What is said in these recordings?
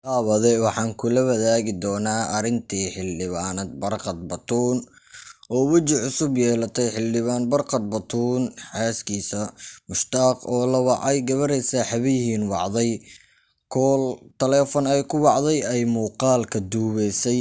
Daawade, waxaan kula wadaagi doonaa arrintii Xildhibaanad Barkhad Batuun oo weji cusub yeelatay. Xildhibaan Barkhad Batuun xaaskiisa Mushtaaq oo la wacay gabaray saaxiibo yihiin wacday kool taleefon ay ku wacday ay muuqaalka duubeysay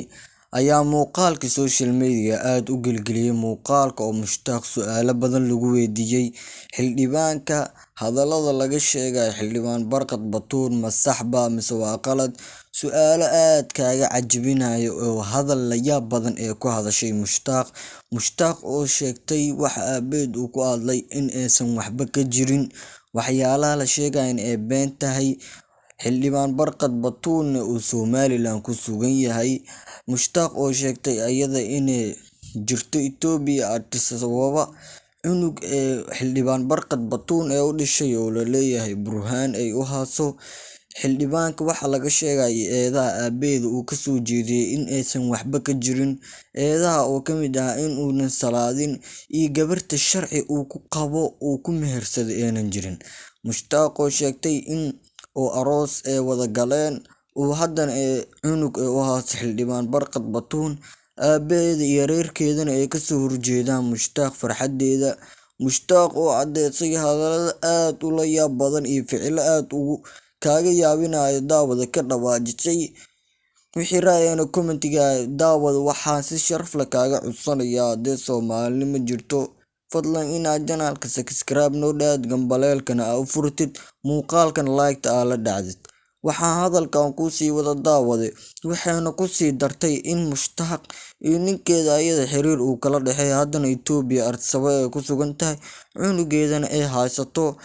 ayaa muuqaalkii social media aad u gelgeliyay. Muuqaalka oo Mushtaaq su'aalo badan lagu weydiiyay xildhibaanka, hadallada laga sheegay Xildhibaan Barkhad Batuun ma sax ba mise waa qalad? Su'aalo aad kaaga cajabinaya oo hadal la yaab badan ee ku hadashay Mushtaaq. Mushtaaq oo sheegtay waxa aabeed uu ku hadlay in aysan waxba ka jirin, waxyaalaha la sheegayana ay been tahay, Xildhibaan Barkhad Batuunna uu Somaliland ku sugan yahay. Mushtaaq oo sheegtay ayada inay jirto Itoobiya Addis Ababa cunug ee Xildhibaan Barkhad Batuun ee u dhashay oo la leeyahay Burhaan ay u haaso. Xildhibaanka waxa laga sheegay eedaha aabeeda uu kasoo jeediyay in aysan waxba ka jirin, eedaha oo ka mid ah in uunan salaadin iyo gabarta sharci uu ku qabo uu ku mehersaday aynan jirin. Mushtaaq oo sheegtay in oo aroos ay wada galeen, uu haddana ee cunug ee u haaso Xildhibaan Barkhad Batuun, aabaheeda iyo reerkeedana ay kasoo horjeedaan Mushtaaq farxadeeda. Mushtaaq oo caddeysay hadallada aad u la yaab badan iyo ficilo aad ugu kaaga yaabinayo daawada ka dhawaajisay. Wixii ra'yina commentiga. Daawada, waxaan si sharaf leh kaaga codsanayaa, haddii Soomaalinimo jirto, fadlan inaad channelka subscribe noo dhaad, gambaleelkana aa u furtid, muuqaalkan like-ta aa la dhacdid. Waxaan hadalkan kusii wada, daawade, waxayna kusii dartay in Mushtaaq iyo ninkeeda ayada xiriir uu kala dhexeeyo, haddana Itoobiya Addis Ababa ay ku sugan tahay, cunugeedana ay haysato,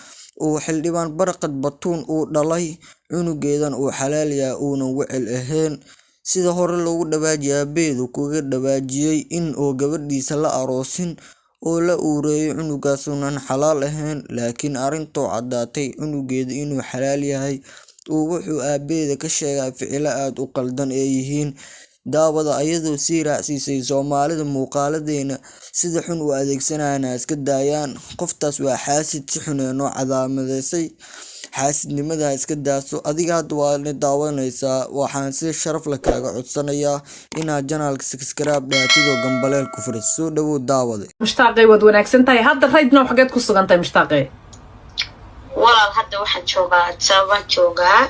uu Xildhibaan Barkhad Batuun uu dhalay, cunugeedana uu xalaal yahay, uunan wecel ahayn sida hore loogu dhawaajiyay. Aabaheedu kaga dhawaajiyay in uu gabadhiisa la aroosin oo la uureeyay cunugaas uunan xalaal ahayn, laakiin arrintoo caddaatay cunugeeda inuu xalaal yahay, uu wuxuu aabaheeda ka sheegay ficilo aad u qaldan ay yihiin. Daawada, ayadoo sii raacsiisay Soomaalida muuqaaladeena sida xun u adeegsanayana iska daayaan, qoftaas waa xaasid, si xun ee noo cadaamadeysay, xaasidnimada ha iska daaso. Adiga hadda waa na daawanaysaa, waxaan si sharaf leh kaaga codsanayaa inaad channelka subscribe dhahatid oo gambaleel ku furid. Soo dhawow, daawade. Mushtaaqay, waad wanaagsan tahay. Hadda right now xageed ku sugan tahay, Mushtaaqay? Walaal, hadda waxaan joogaa Addis Ababaan joogaa.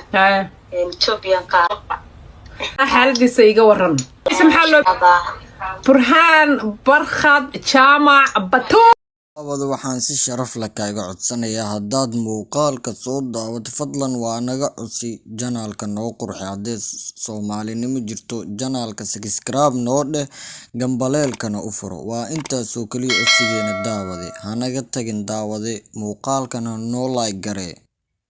Ethoobiyan qaar. Xaaladiisa iga waran. Maxaa loo Burhaan Barkhad Jaamac Batuun? Daawada, waxaan si sharaf leh kaaga codsanayaa, haddaad muuqaalka soo daawato, fadlan waa naga codsi, channelka noo qurxi. Haddii Soomaalinimo jirto, channelka subscribe noo dheh, gambaleelkana u furo. Waa intaasoo keliya codsigeena, daawade. Hanaga tagin, daawade, muuqaalkana noo like garee.